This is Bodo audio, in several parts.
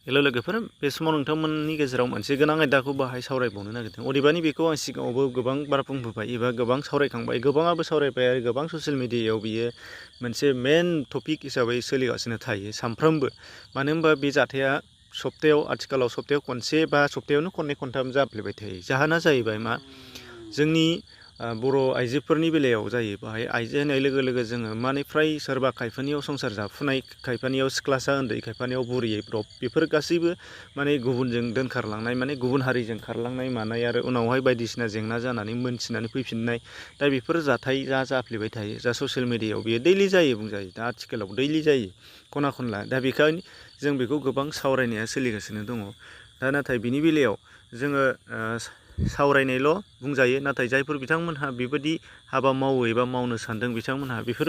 हेल' लोगोफोर बे समाव नोंथांमोननि गेजेराव मोनसे गोनां आयदाखौ बाहाय सावरायबावनो नागिरदों अदेबानि बेखौ आं सिगाङावबो गोबां बार बुंबोबाय एबा गोबां सावरायखांबाय गोबाङाबो सावरायबाय आरो गोबां ससियेल मिडियायाव बियो मोनसे मेन टपिक हिसाबै सोलिगासिनो थायो सानफ्रोमबो मानो होनबा बे जाथाया सप्तायाव आथिखालाव सप्तायाव खनसे बा सप्तायावनो खननै खनथाम जाफ्लेबाय थायो जाहोना जाहैबाय मा जोंनि बर' आइजोफोरनि बेलायाव जायो बाहाय आइजो होननाय लोगो लोगो जोङो माने फ्राय सोरबा खायफानियाव संसार जाफुनाय खायफानियाव सिख्लासा उन्दै खायफानियाव बुरियै ब्रब बेफोर गासैबो माने गुबुनजों दोनखारलांनाय माने गुबुन हारिजों खारलांनाय मानाय आरो उनावहाय बायदिसिना जेंना जानानै मोनथिनानै फैफिननाय दा बेफोर जाथाय जाफ्लेबाय थायो जा ससियेल मिडियायाव बियो दैलि जायो बुंजायो दा आथिखालाव दैलि जायो खना खनला दा बेखायनो जों बेखौ गोबां सावरायनाया सोलिगासिनो दङ दा नाथाय बिनि बेलायाव जोङो सावरायनायल' बुंजायो नाथाय जायफोर बिथांमोनहा बेबायदि हाबा मावो एबा मावनो सानदों बिथांमोनहा बेफोर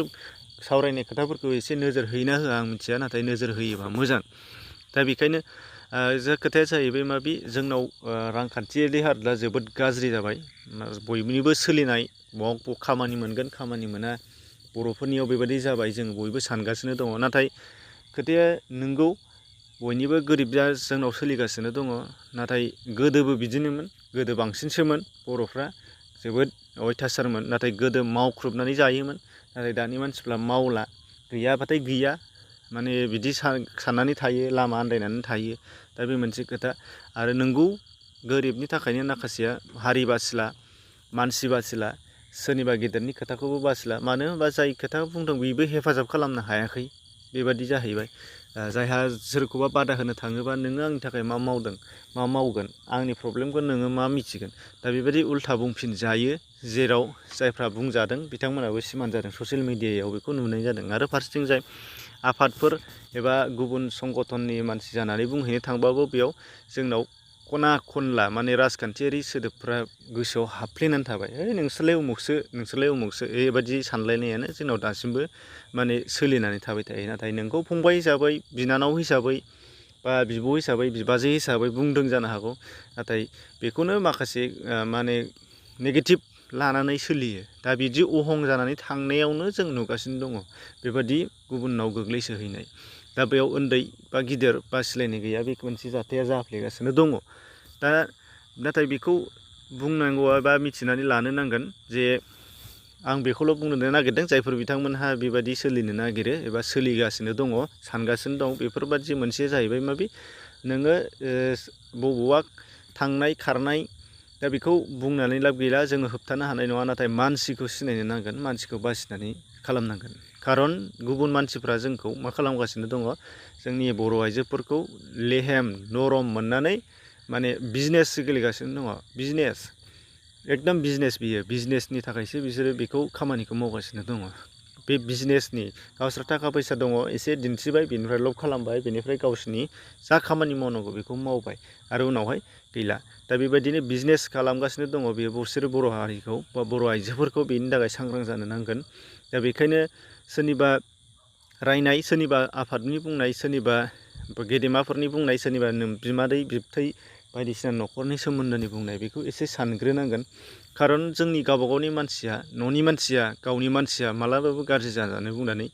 सावरायनाय खोथाफोरखौ एसे नोजोर होयोना होआ आं मिथिया नाथाय नोजोर होयोबा मोजां दा बेखायनो जा खोथाया जाहैबाय माबि जोंनाव रांखान्थियारि हालोदा जोबोद गाज्रि जाबाय बयनिबो सोलिनाय बबाव खामानि मोनगोन खामानि मोना बर'फोरनियाव बेबायदि जाबाय जों बयबो सानगासिनो दङ नाथाय खोथाया नोंगौ बयनिबो गोरिबजा जोंनाव सोलिगासिनो दङ नाथाय गोदोबो बिदिनोमोन गोदो बांसिनसोमोन बर'फ्रा जोबोद अयथासारमोन नाथाय गोदो मावख्रुबनानै जायोमोन नाथाय दानि मानसिफ्रा मावला गैयाबाथाय गैया माने बिदि साननानै थायो लामा आन्दायनानै थायो दा बे मोनसे खोथा आरो नोंगौ गोरिबनि थाखायनो माखासेया हारि बासिला मानसि बासिला सोरनिबा गेदेरनि खोथाखौबो बासिला मानो होनबा जाय खोथा बुंदों बेबो हेफाजाब खालामनो हायाखै बेबादि जाहैबाय जायहा सोरखौबा बादा होनो थाङोबा नोङो आंनि थाखाय मा मावदों मा मावगोन आंनि प्रब्लेमखौ नोङो मा मिथिगोन दा बेबायदि उल्था बुंफिनजायो जेराव जायफ्रा बुंजादों बिथांमोनाबो सिमान जादों ससियेल मिडियायाव बेखौ नुनाय जादों आरो फारसेथिं जाय आफादफोर एबा गुबुन संगठननि मानसि जानानै बुंहैनो थांबाबो बेयाव जोंनाव खना खनला माने राजखान्थियारि सोदोबफ्रा गोसोआव हाबफ्लेनानै थाबाय नोंसोरलाय उमुखसो बेबायदि सानलायनायानो जोंनाव दासिमबो माने सोलिनानै थाबाय थायो नाथाय नोंखौ फंबाय हिसाबै बिनानाव हिसाबै बा बिब' हिसाबै बिबाजै हिसाबै बुंदों जानो हागौ नाथाय बेखौनो माखासे माने नेगेटिभ लानानै सोलियो दा बिदि अहं जानानै थांनायावनो जों नुगासिनो दङ बेबादि गुबुनाव गोग्लैसोहैनाय दा बेयाव उन्दै बा गिदिर बासिलायनाय गैया बे मोनसे जाथाया जाफ्लेगासिनो दङ दा नाथाय बेखौ बुंनांगौआ बा मिथिनानै लानो नांगोन जे आं बेखौल' बुंनो नागिरदों जायफोर बिथांमोनहा बेबायदि सोलिनो नागिरो एबा सोलिगासिनो दङ सानगासिनो दं बेफोरबादि मोनसे जाहैबाय माबि नोङो बबावबा थांनाय खारनाय दा बेखौ बुंनानै लाब गैला जोङो होबथानो हानाय नङा नाथाय मानसिखौ सिनायनो नांगोन मानसिखौ बासिनानै खालामनांगोन खारन गुबुन मानसिफ्रा जोंखौ मा खालामगासिनो दङ जोंनि बर' आइजोफोरखौ लेहेम नरम मोननानै माने बिजनेससो गेलेगासिनो दङ बिजनेस एकदम बिजनेस बियो बिजनेसनि थाखायसो बिसोरो बेखौ खामानिखौ मावगासिनो दङ बे बिजनेसनि गावस्रा थाखा फैसा दङ एसे दिन्थिबाय बेनिफ्राय लब खालामबाय बेनिफ्राय गावसिनि जा खामानि मावनांगौ बेखौ मावबाय आरो उनावहाय गैला दा बेबायदिनो बिजनेस खालामगासिनो दङ बेयो बिसोरो बर' हारिखौ बा बर' आइजोफोरखौ बेनि थाखाय सांग्रां जानो नांगोन दा बेखायनो सोरनिबा रायनाय सोरनिबा आफादनि बुंनाय सोरनिबा गेदेमाफोरनि बुंनाय सोरनिबा बिमादै बिबथै बायदिसिना न'खरनि सोमोन्दोनि बुंनाय बेखौ एसे सानग्रोनांगोन खारन जोंनि गावबा गावनि मानसिया न'नि मानसिया गावनि मानसिया मालाबाबो गाज्रि जाजानो बुंनानै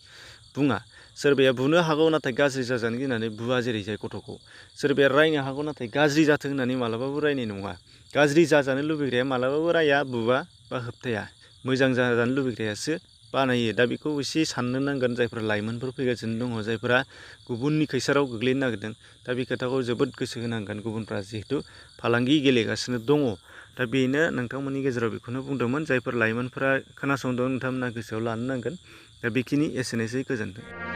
बुङा सोरबाया बुनो हागौ नाथाय गाज्रि जाजानो गिनानै बुवा जेरैजाय गथ'खौ सोरबाया रायनो हागौ नाथाय गाज्रि जाथों होननानै मालाबाबो रायनाय नङा गाज्रि जाजानो लुबैग्राया मालाबाबो राया बुवा बा होबथाया मोजां जाजानो लुबैग्रायासो बानायो दा बेखौ एसे साननो नांगोन जायफोरा लाइमोनफोर फैगासिनो दङ जायफोरा गुबुननि खैसाराव गोग्लैनो नागिरदों दा बे खोथाखौ जोबोद गोसो होनांगोन गुबुनफ्रा जिहेथु फालांगि गेलेगासिनो दङ दा बेनो नोंथांमोननि गेजेराव बेखौनो बुंदोंमोन जायफोर लाइमोनफोरा खोनासंदों नोंथांमोना गोसोआव लानो नांगोन दा बेखिनि एसेनोसै गोजोन्थों।